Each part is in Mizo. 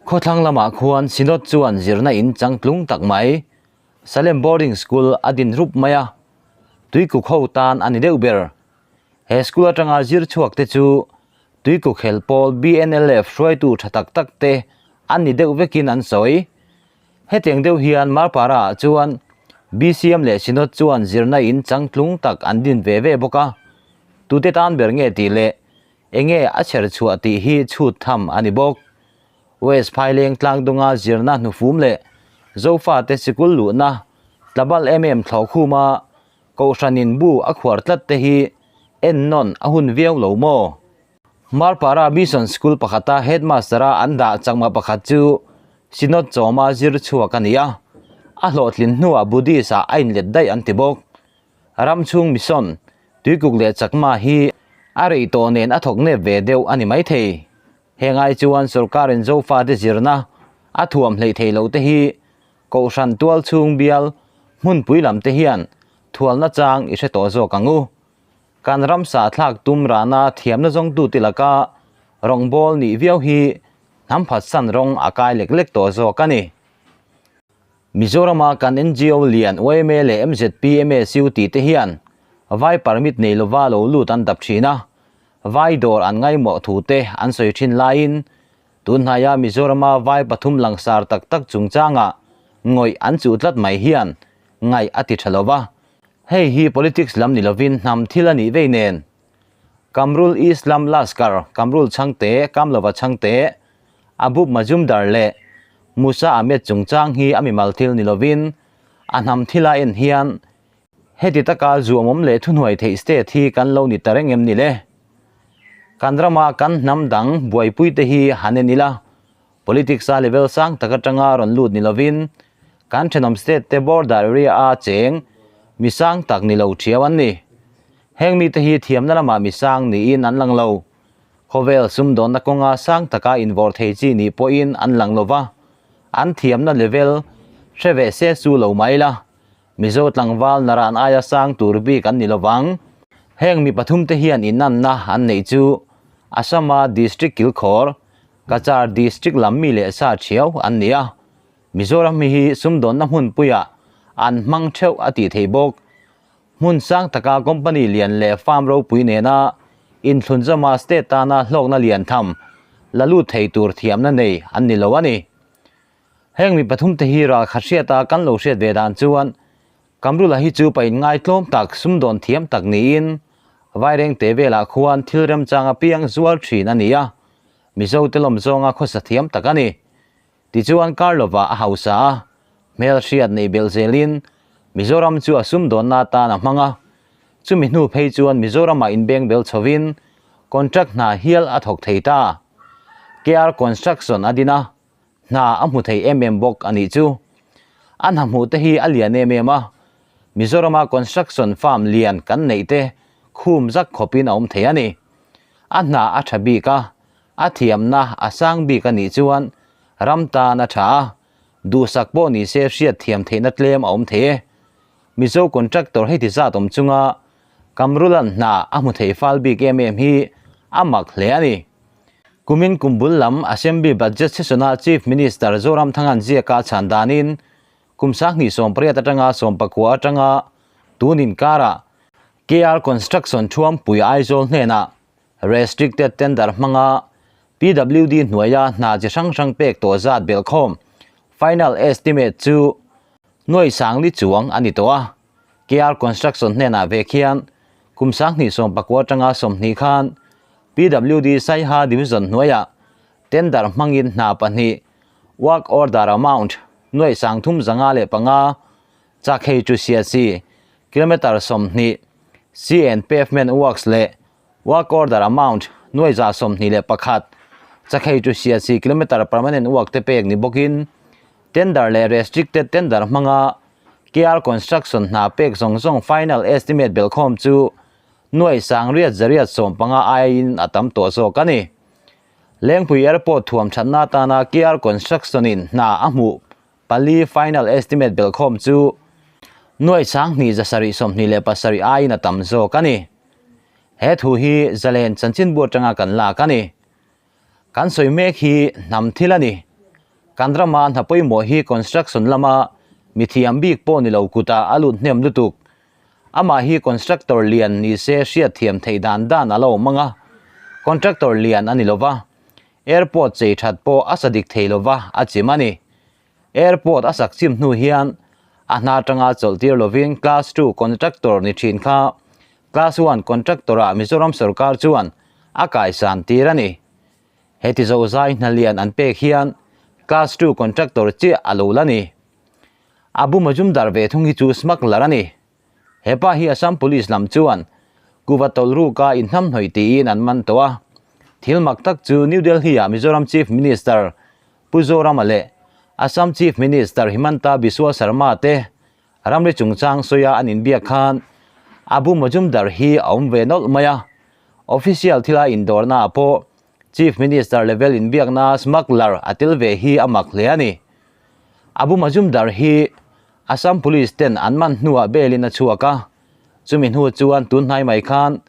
Khawthlang lamah khuan Synod chuan zirna in changtlung tak mai, Salem Boarding School a din rup mai a, Tuikuk ho tan a ni deuh ber. He school atanga zir chhuak te chu Tuikuk hel pawl BNLF hruaitu tha tak tak te an ni deuh vekin an sawi. Hetiang deuh hian Marpara ah chuan BCM leh Synod chuan zirna in changtlung tak an din ve ve bawk a, tute tan ber nge tih leh enge a chher chhuah tih hi chhut tham a ni bawk. West Phaileng tlangdunga zirna hnufum leh Zofate sikul luhna tlabal em em thlawhkhuma Kohhranin bu a khuar tlat te hi ennawn a hun viau lo maw? Marpara Mission School pakhata Headmaster-a an dah chakma pakhat chu Synod chawma zir chhuak a ni a, a hlawhtlin hnuah Buddhist-ah a inlet daih an ti bawk. Ram chhung Mission, Tuikuk leh Chakma hi a rei tawh nen a thawk nep ve deuh a ni maithei. Heng ai chuan sorkarin Zofate zirna a thuam hleih theih loh te hi Kohhran tual chhung bial hmunpui lam te hian thualna chang i hre tawh zawk ang u. Kan ramsa thlak tum rana thiamna zawngtute laka rawngbâwl nih viau hi hnam phatsan rawng a kai lek lek tawh zawk a ni. Mizorama kan ngo lian yma leh mzp MSU tih te hian vai permit nei lova lo lut an dap thin a, vai dawr an ngaimawh thu te an sawi thin laiin Tunhnaia Mizorama vai pathum langsar tak tak chungchangah ngawih an chuh tlat mai hian ngaih a ti tha lo va, hei hi politics lam ni lovin hnam thil a nih vei nen. Kamrul Islam Laskar, Kamrul Chhangte, Kamlova Chhangte, Abub Majumdar leh Musa Ahmed chungchang hi a mimal thil ni lovin a hnam thila en hian heti taka zuamawm leh thuhnuai theih state hi kan lo ni ta reng em ni le? Kan rama kan hnam dang buaipui te hi han en ila, politics a level sang tak atanga rawn lut ni lovin kan thenawm state te border area a cheng mi sang tak ni lo thiau an ni. Heng mite hi thiamna lamah mi sang niin an lang lo. Khawvel sumdawnna kawnga sang taka invawrh thei chi nih pawhin an lang lova, an thiamna level hre ve se su lo mai la. Mizo tlangval naran aia sang tur bik an ni lovang. Heng mi pathum te hian inanna an neih chu Assam-a District Kilkhawr, Cachar District lam mi leh sa thiau an ni a. Mizoram mi hi sumdawnna hmunpuiah an hmang theuh a tih theih bawk. Hmun sang taka company lian leh farm ropui nena inthlunzawma state tana hlawkna lian tham la lut thei tur thiamna nei an ni lo a ni. Heng mi pathum te hi ralkhat hriata kan lo hriat ve dan chuan Kamrula hi chu pain ngaitlawm tak sumdawn thiam tak niin Vairengte velah khuan thil remchang apiang zual thin a ni a, Mizo te lawm zawnga khawsa thiam tak a ni. Tichuan Karlova a hausa a, hmel hriat neih belh zelin Mizoram chu a sumdawnna atan a hmang a, chumi hnu phei chuan Mizoramah inbeng bel chhovin contract hna hial a thawk thei ta. KR Construction a din a, Hna a hmu thei em em bawk a nih chu. A hna hmuh te hi a lian em em a, Mizorama construction firm lian kan neih te khum zak khawpin a awm thei a ni. A hna a tha bik a, a thiamna a sang bik a nih chuan ram tan a tha a, duhsak pawh ni se hriat thiam theihna tlem a awm thei e. Mizo contractor heti zat awm chunga Kamrulan hna a hmu thei fal bik em em hi a mak hle a ni. Kumin kum bul lam Assembly Budget Session-ah Chief Minister Zoramthanga'n ziaka a chhan danin kum 2018 atanga 19 atanga tun inkarah KR Construction Thuampui Aizawl hnenah Restricted Tender hmanga PWD hnuaia hna chi hrang hrang pek tawh zat belhkhawm Final Estimate chu nuai sangli chuang a ni tawh a. KR Construction hnenah ve khian kum 2019 atanga 20 khan PWD Saiha Division hnuaiah tender hmangin hna pahnih work order amount nuaih 305 Chakhei to Siasi kilometre 20 CN Pavement Works leh work order amount nuaih 121 Chakhei to Siasi kilometre permanent work te pek ni bawkin tender leh restricted tender hmanga KR Construction hna pek zawng zawng final estimate belhkhawm chu nuaih 815 aiin a tam tawh zawk a ni. Lengpui Airport thuam thatna atana KR Construction in hna a hmuh pali final estimate belhkhawm chu nuaih 2727 aiin a tam zawk a ni. He thu hi Zalen chanchinbu atanga kan lak a ni. Kan sawi mek hi hnam thil a ni. Kan rama hna pawimawh hi construction lama mithiam bik pawh ni lo kutah a lut hnem lutuk. Amah hi constructor lian ni se hriatthiam theih dan dan a la awm ang a, contractor lian a ni lo va, airport chei that pawh a sa dik thei lo va a chim a ni. Airport a sak chim hnu hian a hna atanga chawlh tir lovin Class Two contractor ni thin kha Class One contractor ah Mizoram sorkar chuan a kaisan tir a ni. Heti zozai hna lian an pek hian Class Two contractor chiah a lo la ni. Abu Majumdar ve thung hi chu smuggler a ni. Hepa hi Assam Police lam chuan kuva tawlh ruka inhnamhnawih tiin an man tawh a. Thil mak tak chu New Delhi-ah Mizoram Chief Minister Pu Zorama leh Assam Chief Minister Himanta Biswa Sarma te ramri chungchang sawia an inbiak khan Abu Majumdar hi a awm ve nawlh mai a. Official thila indawrnaah pawh Chief Minister level inbiakna smuggler a tel ve hi a mak hle a ni. Abu Majumdar hi Assam Police ten an man hnuah bail in a chhuak a, chumi hnu chuan tun hnai mai khan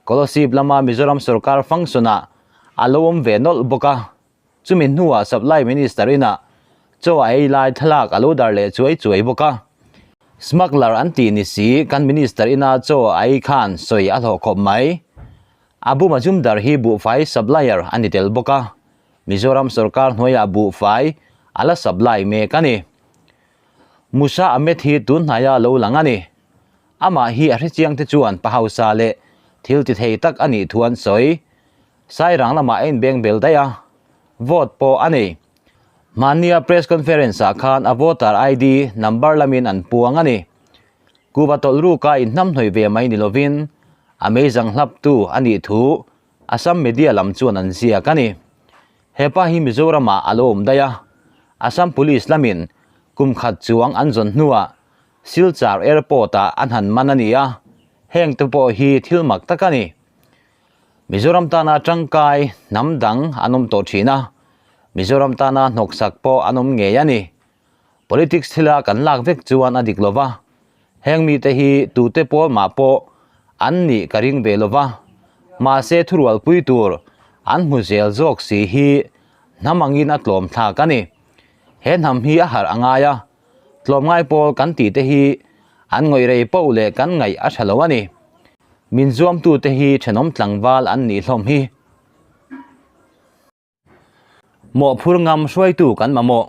Kolosib lama Mizoram sorkar function ah a lo awm ve nawlh bawk a, chumi hnuah Supply Minister inah chaw a ei lai thlalak a lo dar leh chuai chuai bawk a. Smuggler an tih ni si kan Minister ina chaw a ei khan sawi a hlawh khawp mai. Abu Majumdar hi buhfai supplier a ni tel bawk a, Mizoram sorkar hnuaiah buhfai a la supply mek a ni. Musa Ahmed hi tun hnaia lo lang a ni. Amah hi a hrechiang te chuan pa hausa leh thil ti thei tak a nih thu an sawi. Sairang lamah a inbeng bel daih a, vote pawh a nei. Hmannia press conference ah khan a voter ID number lamin an puang a ni. Kuva tawlh ruka inhnamhnawih ve mai ni lovin a meizang hlaptu a nih thu Assam media lam chuan an ziak a ni. Hepa hi Mizoramah a lo awm daih a, Assam Police lamin kum khat chuang an zawn hnuah Silchar Airport-ah an han man a ni a, heng te pawh hi thil mak tak a ni. Mizoram tana tangkai hnam dang an awm tawh thin a, Mizoram tana hnawksak pawh an awm ngei a ni. Politics thila kan lak vek chuan a dik lo va, heng mite hi tute pawl mah pawh an nih ka ring ve lo va, mahse thurualpui tur an hmu zel zawk si hi hnam angin a tlawm thlak a ni. He hnam hi a harh a ngai a, tlawmngai pawl kan tih te hi an ngawih rei poh leh kan ngaih a tha lo a ni. Min zuamtute hi thenawm tlangval an nih hlawm hi. Mawhphur ngam hruaitu kan mamawh.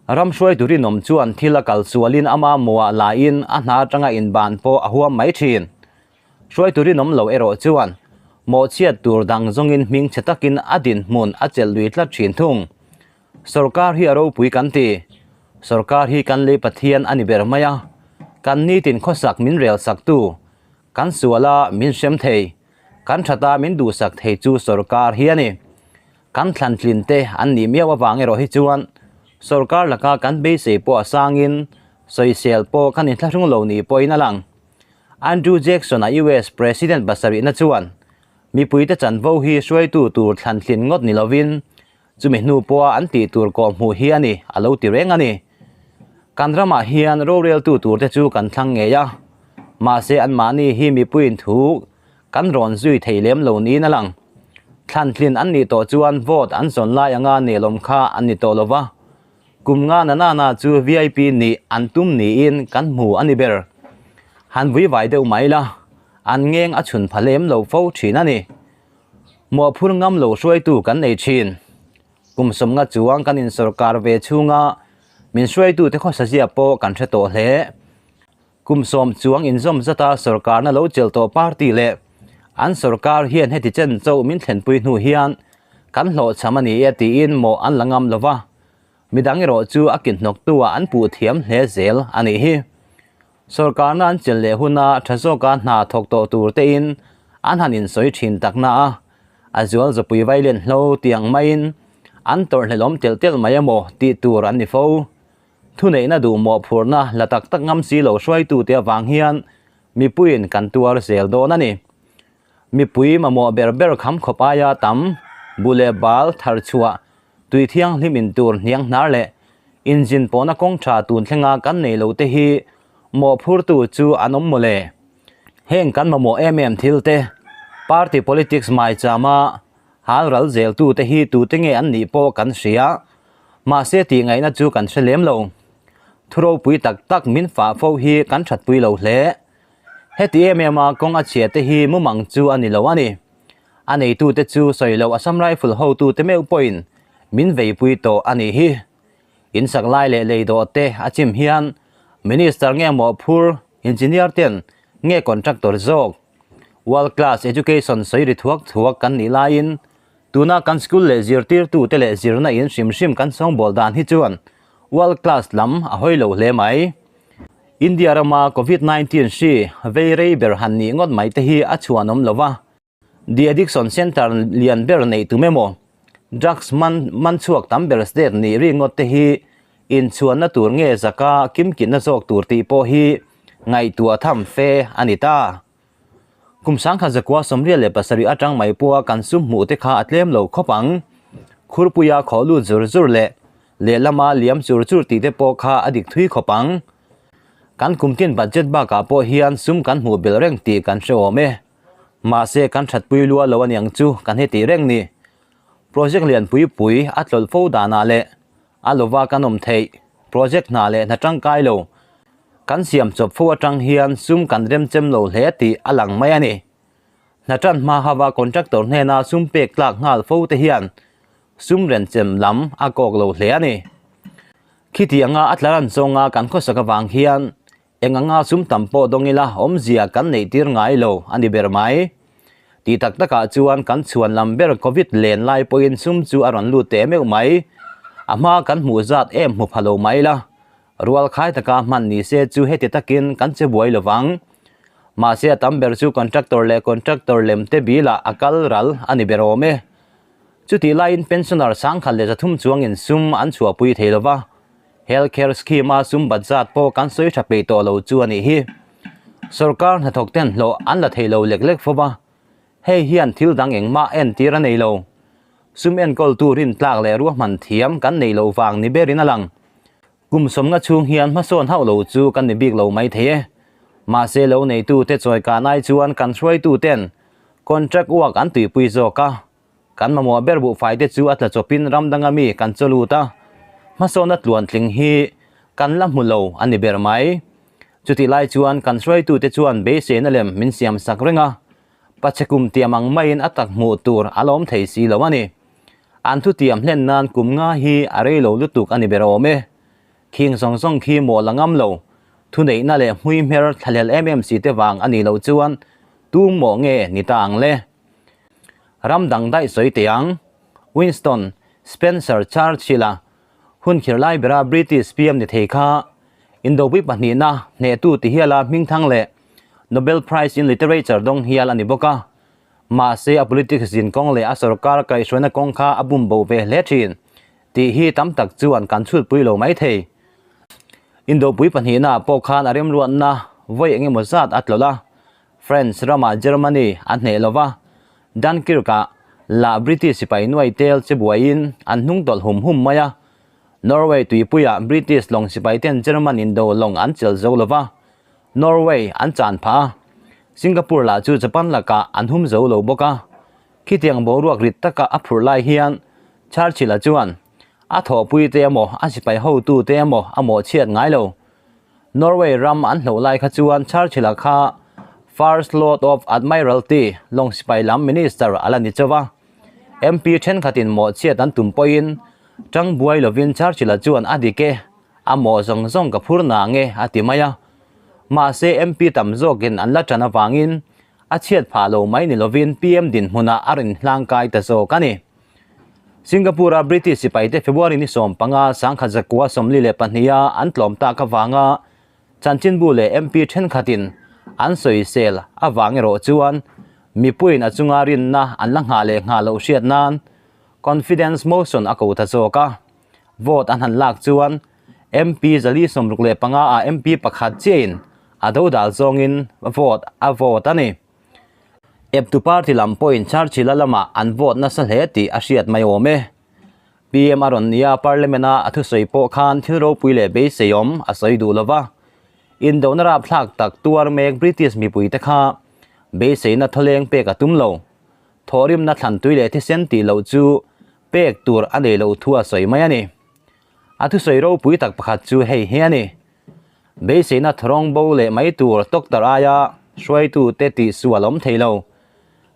Ram hruaitu rinawm chuan thil a kal sualin ama mawah laiin a hna atanga inban pawh a huam mai thin. Hruaitu rinawm lo erawh chuan mawhchhiat tur dang zawngin hming chhe takin a dinhmun a chelh lui tlat thin thung. Sorkar hi a ropui kan ti. Sorkar hi kan lei Pathian a ni ber mai a. Kan nitin khawsak min rel saktu, kan suala min hrem thei. Kan thata min duhsak thei chu sorkar hi a ni. Kan thlantlin te an nih miau avang erawh hi chuan sorkar laka kan beisei pawh a sangin sawisel pawh kan inthlahrung lo ni pawhin a lang. Andrew Jackson-a US President pasarihna chuan mipuite chanvo hi hruaitu tur thlantlin ngawt ni lovin Chumi hnu pawha an tih tur kawh hmuh hi a ni, a lo ti reng a ni. Kan ramah hian roreltu turte chu kan thlang ngei a, mahse anmahni hi mipuiin thu kan rawn zui thei lem lo niin a lang. Thlantlin an nih tawh chuan vote an zawn lai anga nelawm kha an ni tawh lo va, kum nga na nana chu vip nih an tum niin kan hmu a ni ber. Han vuivai deuh mai la, an ngeng a chhun pha lem lo fo thin a ni. Mawhphur ngam lo hruaitu kan nei thin. Kum sawmnga chuang kan insawrkar ve chhunga min hruaitute khawsazia pawh kan hre tawh hle. Kum sawm chuang inzawm zata sawrkarna lo chelh tawh party leh an sawrkar hian heti chen chauh min thlenpui hnu hian kan hlawhchham a ni e tiin mawh an la ngam lova, midang erawh chu a kinhnawktu-ah an puh thiam hle zel a nih hi. Sawrkarna an chelh leh huna tha zawka hna thawk tawh tur tein an han insawi thin tak na a, a zual zawpui vailen hlo tiang maiin an tawrhhlelawm telh telh mai emaw tih tur an ni fo. Thuneihna duh mawhphurhna la tak tak ngam si lo hruaitute avang hian mipuiin kan tuar zel dawn a ni. Mipui mamawh ber ber kham khawp aia tam, bu leh bal thar chhuah, tui thianghlim in tur hniang hnar leh inzin pawhna kawng tha tun thlenga kan nei lo te hi mawhphurtu chu an awm mawle. Heng kan mamawh em em thil te, party politics maichama hal ral zeltu te hi tute nge an nih pawh kan hria. Mahse tih ngaihna chu kan hre lem lo. Thu ropui tak tak min fah fo hi kan thatpui lo hle. Heti em em a kawng a chhia te hi mumang chu a ni lo a ni. A neitute chu sawi loh Assam Rifle hotute meuh pawhin min veipui tawh a nih hi. In sak lai leh lei dawh te a chim hian Minister nge mawhphur Engineer ten nge contractor zawk World class education sawi ri thuak thuak kan nih laiin tuna kan school leh zirtirtute leh zirna in hrim hrim kan sawngbawl dan hi chuan world class lam a hawi lo hle mai. India rama Covid 19 hri vei rei ber han nih ngawt mai te hi a chhuanawm lo va. De Addiction Centre lian ber neih tum emaw, drugs man man chhuak tam ber state nih ringawt te hi inchhuanna tur nge zaka kimkitna zawk tur tih pawh hi ngaihtuah tham fe a ni ta. Kum sangkhat zakua 77 atang mai pawha kan sum hmuh te kha a tlem lo khawp ang. Khurpuia khawh lut zur zur leh lehlama liam chur chur tih te pawh kha a dik thui khawp ang. Kan kumtin budget bakah pawh hian sum kan hmuh belh reng tih kan hre awm e. Mahse kan thatpui lua lo aniang chu kan heti reng ni. Project lian pui pui a tlawlh fo danah leh a lova kan awm theih project hna leh hna tangkai lo kan siam chawp fo atang hian sum kan remchem lo hle tih a lang mai a ni. Hna tan hma hava contractor hnena sum pek tlak nghal fo te hian sum renchem lam a kawk lo hle a ni. Khitianga a tlaran zawnga kan khawsak avang hian Eng anga sum tam pawh dawng ila awmzia kan neih tir ngai lo a ni ber mai. Tih tak takah chuan kan chhuan lam ber Covid len lai pawhin sum chu a rawn lut teh meuh mai. A hma kan hmuh zat em hmu pha lo mai la. Rual khai taka hman ni se chu heti takin kan che buai lo vang. Mahse a tam ber chu contractor leh contractor lem te bilah a kal ral a ni ber awm e. Chutih laiin pensioner 1300 chuangin sum an chhuahpui thei lo va. Health Care Scheme a sum bat zat pawh kan sawi tha peih tawh lo chu a nih hi. Sorkar hnathawk ten hlawh an la thei lo lek lek fo va, hei hian thil dang engmah entir a nei lo. Sum enkawltu rintlak leh ruahman thiam kan neih loh vang ni berin a lang. Kum sawmnga chhung hian hmasawn hauh lo chu kan ni bik lo mai thei e. Mahse lo neitute chawikan ai chuan kan hruaituten contract work an tuipui zawk a. Kan mamawh ber buhfai te chu a tla chawpin ram danga mi kan chaw lut a, hmasawnna tluantling hi kan la hmu lo a ni ber mai. Chutih lai chuan kan hruaitute chuan beiseina lem min siam sak reng a, pachhe kum tiam ang maiin a tak hmuh tur a la awm thei si lo a ni. An thutiam hlen nan kum nga hi a rei lo lutuk a ni ber awm e. Khing zawng zawng khi maw la ngam lo, thuneihna leh hmuihmer thlahlel em em si te vang a nih loh chuan tu mawh nge ni ta ang le? Ram dang daih sawi teh ang. Winston Spencer Churchill-a hun khir lai bera British PM ni thei kha Indopui pahnihna hnehtu ti hiala hmingthang leh Nobel Prize in Literature dawng hial a ni bawk a. Mahse a politics zin kawng leh a sorkar kaihhruaina kawng kha a bum bo ve hle thin tih hi tam tak chuan kan chhutpui lo mai thei. Indopui pahnihna pawh khan a remruatna vawi engemaw zat a tlawlh a. France ramah Germany a hneh lo va, Dunkirk-ah lah British sipai nuai tel che buaiin an hnung tawlh hum hum mai a. Norway tuipuiah British lawng sipaiten German indo lawng an chelh zo lo va, Norway an chan phah a. Singapore lah chu Japan lakah an hum zo lo bawk a. Khitiang boruak rit taka a phurh lai hian Churchill-a chuan a thawhpuite emaw a sipai hotute emaw a mawhchhiat ngai lo. Norway ram an hloh lai kha chuan Churchill-a kha First Lord of Admiralty, lawng sipai lam minister a la ni chauh a. MP thenkhatin mawhchhiat an tum pawhin tang buai lovin Churchill-a chuan a dik e, a mawh zawng zawng ka phur na nge a ti mai a. Mahse MP tam zawkin an la tan avangin a chhiat phah lo mai ni lovin PM dinhmunah a rin hlangkai ta zawk a ni. Singapore-a British sipaite February ni 15 1942-a an tlawm tak avanga chanchinbu leh MP thenkhatin an sawisel avang erawh chuan mipuiin a chunga rinna an la nghah leh nghah loh hriat nan confidence motion a ko ta zawk a. Vote an han lak chuan MP 465-ah MP pakhat chiahin a dodal zawngin vote a vote a ni. Eptu party lam pawhin Churchill-a lamah an vote nasa hle tih a hriat mai awm e. PM a rawn nia Parliament-a a thusawi pawh khan thil ropui leh beiseiawm a sawi duh lo va. Indona rapthlak tak tuar mek British mipuite kha beiseina thawleng pek a tum lo. Thawhrimna thlantui leh thisen tih loh chu pek tur a nei loh thu a sawi mai a ni. A thusawi ropui tak pakhat chu hei hi a ni. Beiseina thawrawng bo leh mai tur doctor aia hruaitute tihsual awm thei lo.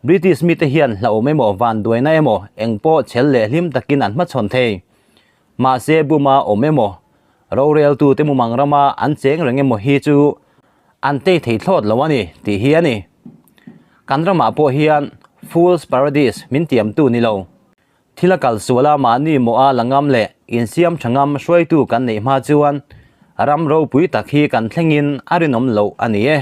British mite hian hlauhawm emaw vanduaina emaw eng pawh chhel leh hlim takin an hmachhawn thei. Mahse buma awm emaw, roreltute mumang rama an cheng reng emaw hi chu an tei thei thlawt lo a ni tih hi a ni. Kan ramah pawh hian Fool's Paradise min tiamtu ni lo. Thil a kal sual a mahni mawha la ngam leh insiam tha ngam hruaitu kan neih hma chuan ram ropui tak hi kan thlengin a rinawm loh a ni e.